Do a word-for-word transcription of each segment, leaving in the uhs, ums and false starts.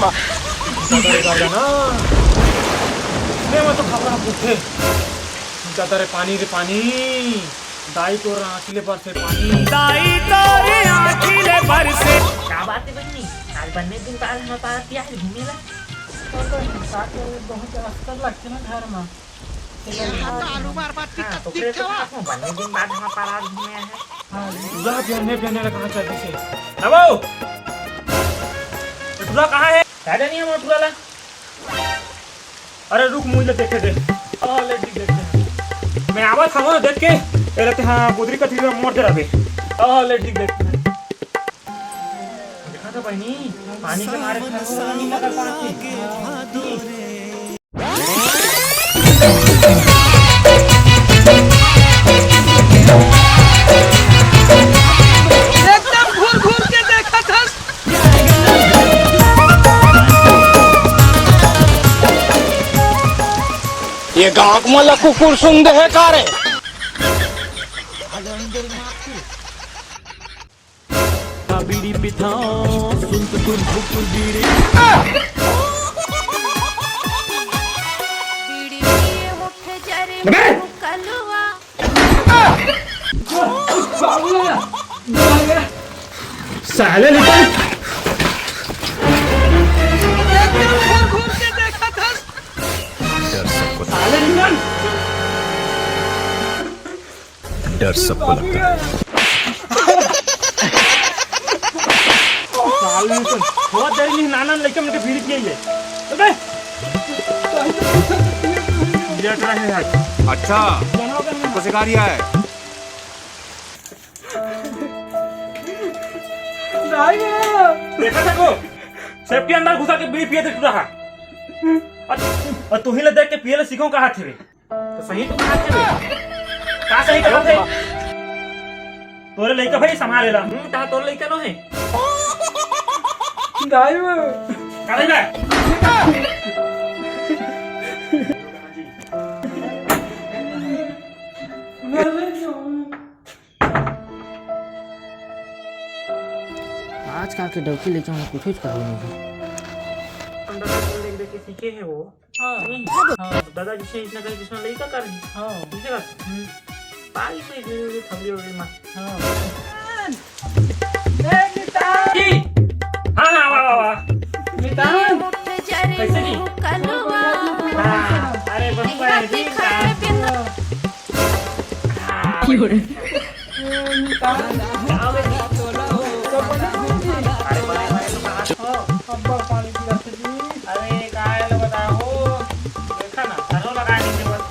दादा रे, दादा ना। ले, मैं तो खतरा पूछे। दादा रे, पानी रे, पानी। दाई तोर आँखी ले बरसे पानी। दाई तोर आँखी ले बरसे। का बात हे बहिनी? आज बने दिन बाद हमर पारा तिहार घूमे ला। तो, तो, साथ में बहुत अवसर लगथे ना घर में। यहाँ तो आलू मार बात की हाँ, तो तकलीफ फिर तो क्या? बने दिन बाद हमर पारा घूमे आए हैं। हाँ, टुरा बिहाने बिहाने ला कहाँ चल दिसे? ए बाबू! टुरा कहाँ हे? का जानी हमर टुरा ला? अरे रुक, मुझे देखे दे। हाँ, ले ठीक देखे। मैं आवत हूँ देख के। ए रहते हाँ, गोदरी कथी में मोड़ दे रहे। हाँ, ले ठीक देखे। देखा था बहिनी, पानी के मारे खड़ा नहीं लगा पाती। एकदम घूर घूर के देखत हस। ये गाँव के मोला कुकुर सुन दे हे का रे? बीड़ी पिथाओ, सुन तो तुम भुकुर बीड़ी। बीड़ी पिए होठे जरे अबे! मुँह कलवा। साले निकल। डर सबको साले निकल। डर सबको लगता है। साले निकल। बहुत देर में नाना लइका मन के बीड़ी पिए ले। अबे। ये ट्राई है। अच्छा। कौन से गाड़ी आए? देखा था को? सेफ्टी अंदर घुसा के बीड़ी पिए थे टूरा हा। और, और तू ही ले देख के पिए ले सीखो कहा थे बे? तो सही तो कहा थे बे? का सही कहा थे? तोरे लइका भाई संभाले ला। हम्म, कहा तोरे लइका नो है? गाय में। का लइका? आजकल के डौकी लइका मन कुछुच कहू नहीं। हम दादा को देख देख के सीखे हैं वो। हाँ। नहीं? हाँ। दादा जिसे इतना करे, जिसमें लइका कर दी। हाँ। इसे कर। हम्म। पाई से धीरे धीरे थमली हो गई माँ। हाँ। ए, नितान। जी। हाँ, हाँ, वाह, वाह, वाह। नितान। कैसे जी? हाँ, अरे, बस, बस, जी, हाँ। अरे, काय ला बताओ? देखा ना, घरों लगा दीजिए बस।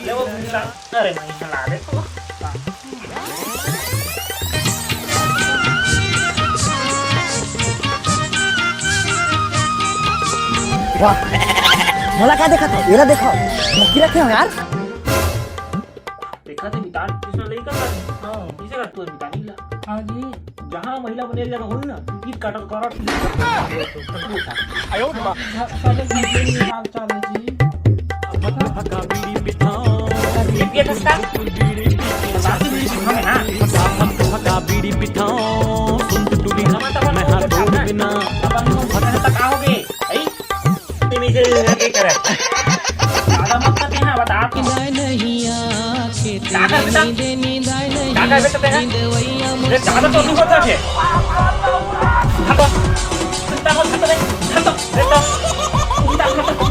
ले वो भूला। अरे, मैं हिला दे तो। वाह, मोला का देखत हो? एला देखो, मुखी रखे हो यार। देखा थे मितान, किसने लइका कर? हाँ। किसे कर तू मितान ही ला? हाँ जी। जहाँ महिला बने जगह होई ना, ईट काटत करत। आयो रे माँ। हाँ, साले घर में ये हाल चाल है जी। ये पिए खस्ता? सासू बीड़ी सिखावे ना। फका बीड़ी पिथाओ, सुन टुटुली, मैं हाथ धो बिना। अपन लोग घर तक आओगे, आई? नीचे लगे करे। ज्यादा मत करते हैं, बता आप। दादा बेटा। दादा बेटा तेरा। ये ज्यादा तो नहीं होता है। हटो। हटो, हटो रे। हटो, हटो। हटो, हटो।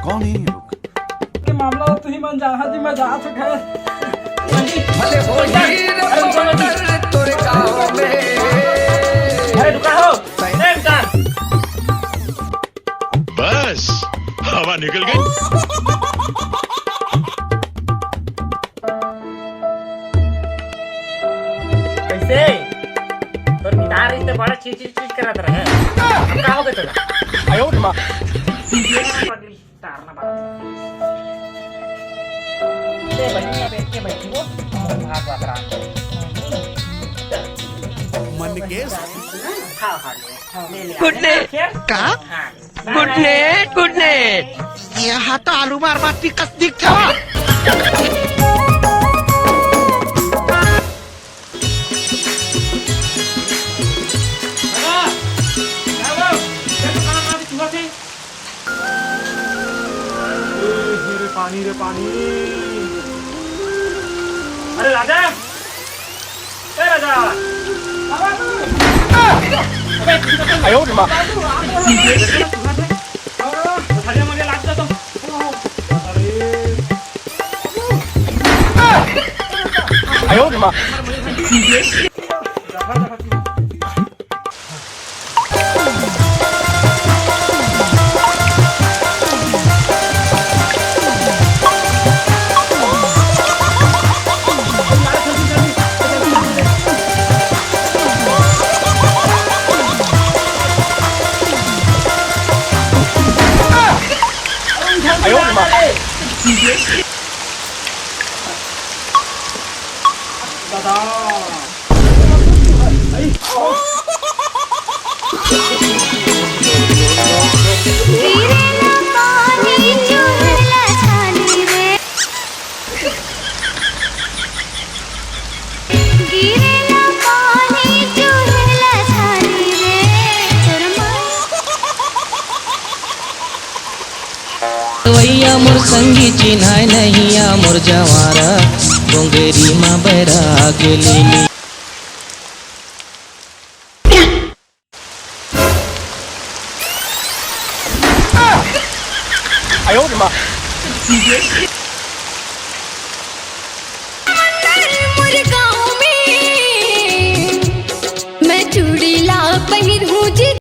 कौन है ये लोग? के मामला तुही मन जाना जी, मैं जात हूँ घर। भले हो हीर बंदर तोरे गाँव में। अरे रुका हो, ए इंसान। बस, हवा निकल गई। कैसे? तोर मितान रहिस त बड़ा चीज, चीज, चीज करत रहे। अब का हो गए तोला? आयो रे माँ। तारना बात। ले बहिनी, अब एक के बैठी हो, हम भाग वाग रहा है। मन गुड नाइट। का? गुड नाइट, गुड नाइट। ये हा तो आलू मार मार टिकस दिख जावा। ए, हे रे पानी, रे पानी। अरे राजा, ए राजा। अबे, आयो रे माँ। अरे, मुझे लाग तो। अरे। आयो रे माँ। भैया मोर संगी चिन्हाय नहिया मोर जवारा, डोंगरी मा बैराग लेली। आयो रे माँ।